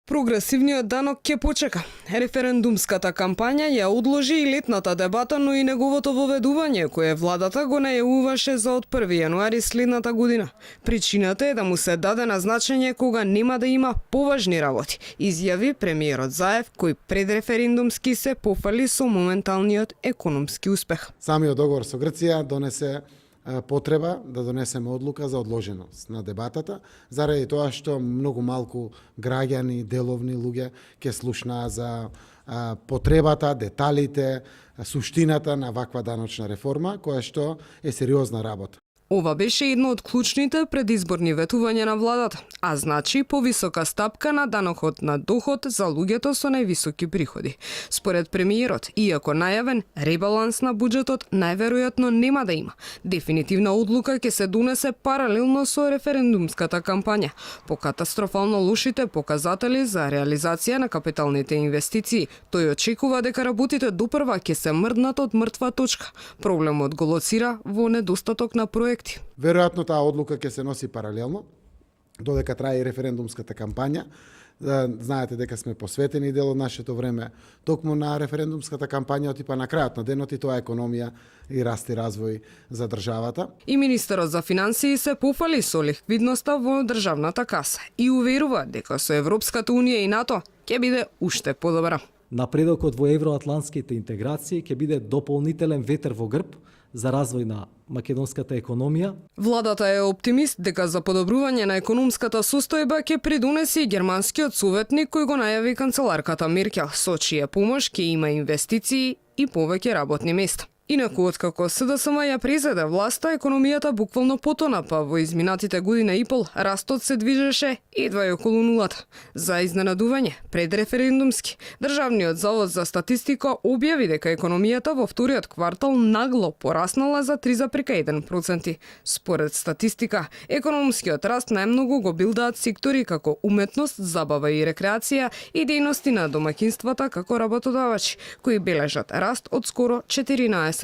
Прогресивниот данок ќе почека. Референдумската кампања ја одложи и летната дебата, но и неговото воведување, кое владата го најавуваше за од 1 јануари следната година. Причината е да му се даде назначење кога нема да има поважни работи, изјави премиерот Заев, кој предреферендумски се пофали со моменталниот економски успех. Самиот договор со Грција донесе потреба да донесеме одлука за одложеност на дебатата, заради тоа што многу малку граѓани, деловни луѓе ќе слушнаа за потребата, деталите, суштината на ваква даночна реформа, која што е сериозна работа. Ова беше едно од клучните предизборни ветувања на владата, а значи повисока стапка на данокот на доход за луѓето со највисоки приходи. Според премиерот, иако најавен, ребаланс на буџетот најверојатно нема да има. Дефинитивна одлука ќе се донесе паралелно со референдумската кампања. По катастрофално лошите показатели за реализација на капиталните инвестиции, тој очекува дека работите допрва ќе се мрднат од мртва точка. Проблемот го лоцира во недостаток на проекти. Веројатно таа одлука ќе се носи паралелно, додека трае и референдумската кампања. Знаете дека сме посветени дел од нашето време токму на референдумската кампања, типа на крајот на денот, и тоа е економија и раст и развој за државата. И министерот за финансии се пофали со ликвидноста во државната каса и уверува дека со Европската унија и НАТО ќе биде уште подобра. Напредокот во евроатлантските интеграции ќе биде дополнителен ветер во грб за развој на македонската економија. Владата е оптимист дека за подобрување на економската состојба ќе придонеси и германскиот советник кој го најави канцеларката Меркел, со чија помош ќе има инвестиции и повеќе работни места. Инаку, откако СДСМ ја презеде власта, економијата буквално потона, па во изминатите година и пол растот се движеше едва и околу нулата. За изненадување, предреферендумски, Државниот завод за статистика објави дека економијата во вториот квартал нагло пораснала за 3,1%. Според статистика, економскиот раст најмногу го билдаат сектори како уметност, забава и рекреација и дејности на домаќинствата како работодавачи, кои бележат раст од скоро 14%.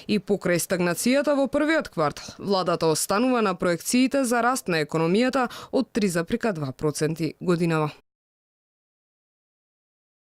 И покрај стагнацијата во првиот квартал, владата останува на проекциите за раст на економијата од 3,2% годинава.